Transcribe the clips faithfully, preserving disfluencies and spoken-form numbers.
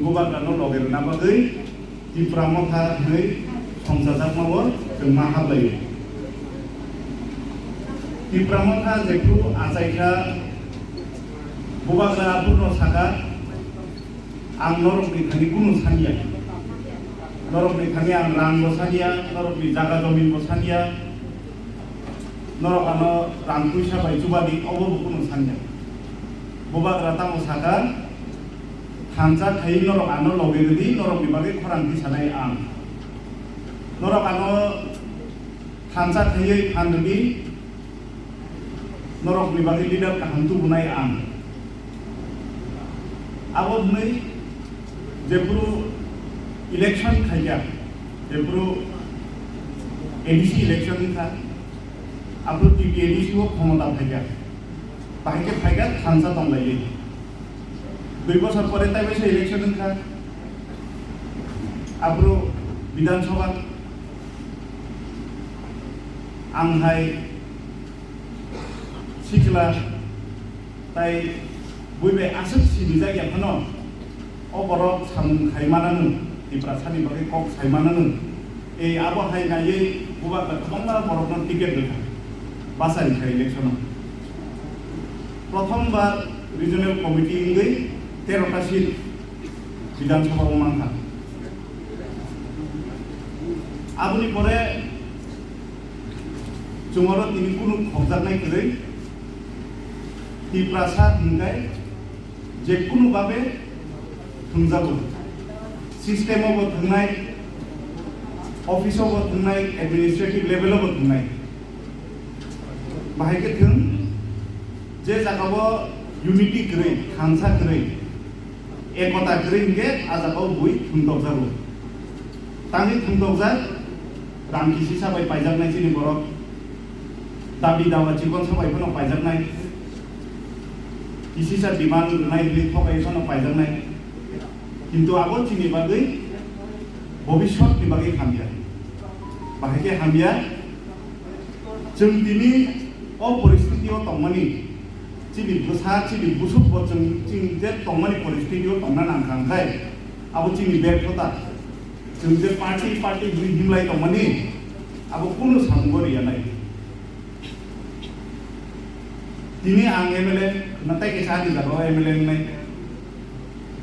Bubagrano loge rwna bagwi Tipra Motha hwnwi songchajakmao chwng ma hablaio. Tipra Motha jephru achaikha, Bubagra aphurno sakha, "Ang norokni thani kunu sanya. Norokni thani ang rangbo sanya, norokni jaga jominbo sanya. Norok ano rang puisa bai chubadi, obobo kunu sanya." Bubagra tamo sakha, "Thansa khaiwi norok ano loge rwdi, norokni bagwi khorang tisanai ang. Norok ano thansa khaiwi phan rwdi, norokni bagwi leader kaham tubunai ang." Abo hwnwi jephru election khaikha, jephru A D C election wngkha, aphuru T P A D C o khomota phaikha, bahai khe phaikha thansa tonglaili. Dui bosor pore taibaisa election wngkha, aphuru Bidhan Sabha, ang hai sikla tai bui bai aswk sinijak ya phano, o borok samung khai mananw, Tiprasani bagwi kok sai mananw. Ei abo hai naiwi Bubagra kwbangma borokno ticket rwkha, bachari kha election-o. Prothom bar regional committee wngwi tero ta seat Bidhan Sabha o mankha. Aboni pore chwng oro tini kunu khokjaknai kwrwi, Tiprasa hwnkhai je kunu babe thwngjago. System o bo thwngnai, office o bo thwngnai, administrative level o bo thwngnai. Bahai khe thwng, je jaga o unity kwrwi, thansa kwrwi, ekota kwrwi hwnkhe a jaga o bui thwngtokjago. Tamni thwngtokjak, rang kisisa bai paijaknai chini borok, dabi dawa chikon sabai phano paijaknai, kisisa demand rwnai hwnwi thokai phano paijaknai. Kintu abo chini bagwi bobiswt ni bagwi hamya. Bahai khe hamya, chwng tini o poristiti o tongmani, chini bwsa, chini busuk bo chwng, chwng je tongmani poristiti o tongna nangkha hwnkhe abo chini berthota. Chwng je party, party hwnwi himlai tongmani, abo kunu samungo riya nai. Tini ang M L A na tei kaisa ani jaga o M L A wngnai,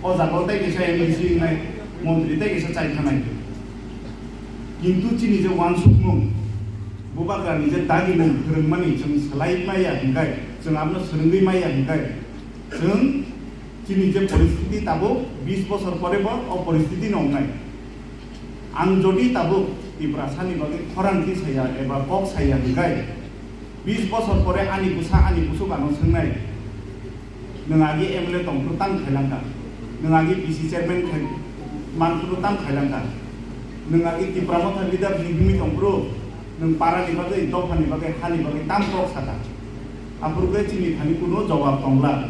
o jaga o tei kaisa M L C wngnai, montri tei kaisa chai thanai. Kintu chini je uansukmung, Bubagrani je dagimung phwrwngmani chwng swlai maya hwnkhe, chwng abono swrwngwi maya hwnkhe, chwng chini je poristiti tabuk bis bosor pore bo o poristiti no wngnai. Ang jodi tabuk Tiprasani bagwi khorang tisaya eba kok saya hwnkhe, bis bosor pore ani bwsa ani busuk ano swngnai, "Nwng agi M L A tongphuru tang khailangkha, nwng agi P C chairman khai manphuru tang khailangkha, nwng agi Tipra Motha leader ni himwi tongphuru, nwng parani bagwi, dophani bagwi, hani bagwi tang kok saka?" Aphuru khe chini thani kunu jawab tongla.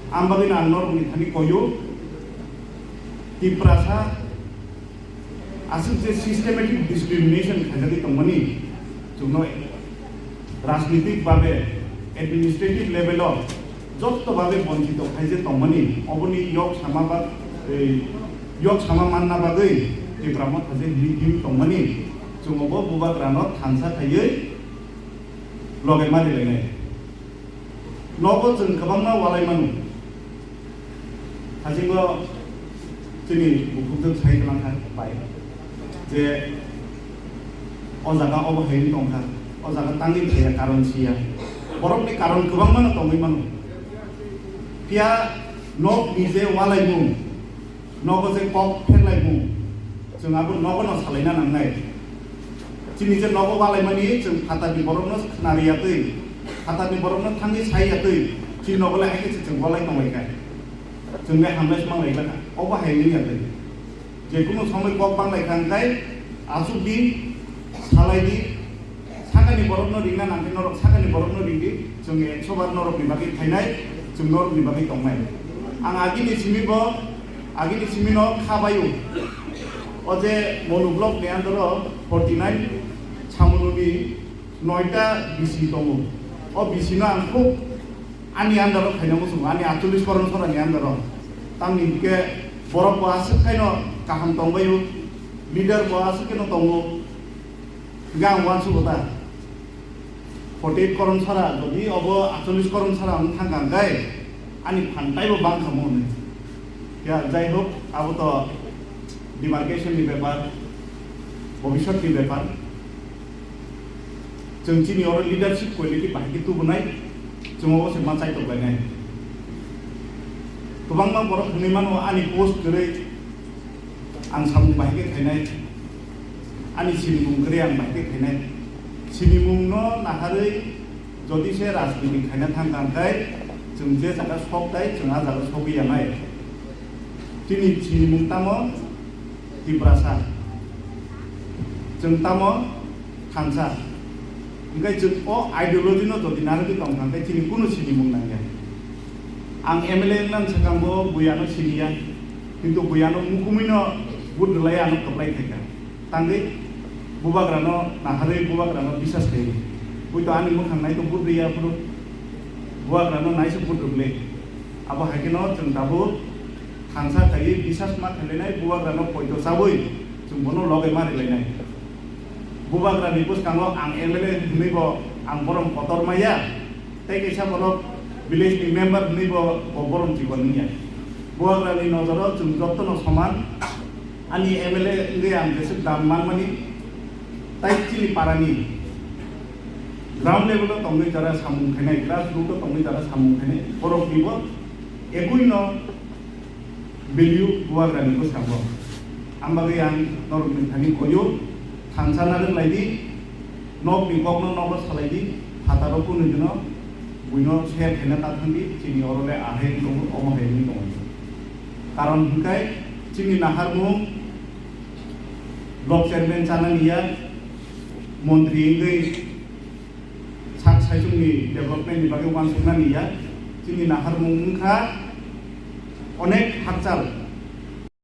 Ang bagwino ang norokni thani koyo, Tiprasa aswk je systematic discrimination khaijagwi tongmani, chwngno rajnitik babe, administrative level o jotto babe bonchito khaije tongmani, oboni yok sama ba, ei, yok sama manna bagwi Tipra Motha je himwi himwi tongmani, chwng obo Bubagrano thansa khaiwi loge ma rilainai. Nogo chwng kwbangma walai mano. Hasingo chini bukhukjwk sai kwlangkha bai je o jaga obo hai wng tongkha, o jaga tangwi thaiya karon siya. Borokni karon kwbangma no tongwi mano. Phiya nokni je walaimung, nogo je kok pherlaimung, chwng abo nogo no salaina nangnai. Chini je nogo walaimani chwng phatarni borokno khnariya twi, phatarni borokno thangwi saiya twi, chini nogo le hai khe se chwng walai tonglaikha. Chwng le hamle se manglaikha, obo hai wngya twi. Je kunu somoi kok banglaikha hwnkhe achuk di, salai di, sakani borokno ringna nangkhe norok sakani borokno ringdi, chwng ekso bar norokni bagwi phainai, chwng norokni bagwi tongnai. Ang agini simi bo, agini simi no kha baio. O je Monu block ni under o forty nine Chamunu ni noita B C tongo. O B C no ang khub ani under o khaina muchungo, ani atchollish koron sora ni under o. Tamni hwnkhe borok bo aswk khaino kaham tongbaio, leader bo aswk kheno tongo. Hwnkhe ang uansugo ta, forty eight koron sara, jodi obo aitchollish koron sara wng thangkha hwnkhe ani phan taibo bangkha mo hwnwi. Ya, jai hok, abo to demarcation ni bepar, bhobishyot ni bepar. Chwng chini oro leadership quality bahai khe tubunai, chwng obo se ma chaitok lainai. Kwbangma borok hwnwi mano ani post kwrwi ang samung bahai khe khainai, ani sinimung kwrwi ang bahai khe khainai. Sinimung no naharwi jodi se rajniti khaina thang kha hwnkhe chwng je jaga sok tai chwng a jaga sogwi ya nai. Chini sinimung tamo Tiprasa, chwng tamo thansa. Hwnkhe chwng o ideology no jodi narwgwi tong kha hwnkhe chini kunu sinimung nangya. Ang M L A wngna swkango buya no siniya, kintu buya no mukumui no vote rwlai ano kwplai khaikha. Tangwi bubagra no naharwi bubagra no bisas khai. Buito ani mwkhang nai to vote rwya phuru bubagra no naisuk vote rwle. Abo hai kheno chwng tabuk thansa khaiwi bisas ma khailainai, bubagra no poito chabwi chwng bono loge ma rilainai. Bubagra ni bwskango ang M L A hwnwi bo ang borom kotor maya, tei kaisa borok village ni member hwnwi bo, bo borom chikon wngya. Bubagra ni nojoro chwng jotono soman, ani M L A wngwi ang jeswk dam manmani, tai chini parani ground level o tongwi jara samung khainai, grassroot o tongwi jara samung khainai, borok ni bo ekui no value bubagra ni bwskango. Ang bagwi ang norok ni thani koyo thansa narwk lai di, nok ni kok no nogo salai di, phataro kunu dino buino share khaina ta thang di, chini oro le ahai tongo, omo hai wngwi tongo. Karon hwnkhe chini naharmung block chairman chana niya, montri wngwi sak saichung ni development ni bagwi uansukna niya, chini naharmung wngkha onek hakchal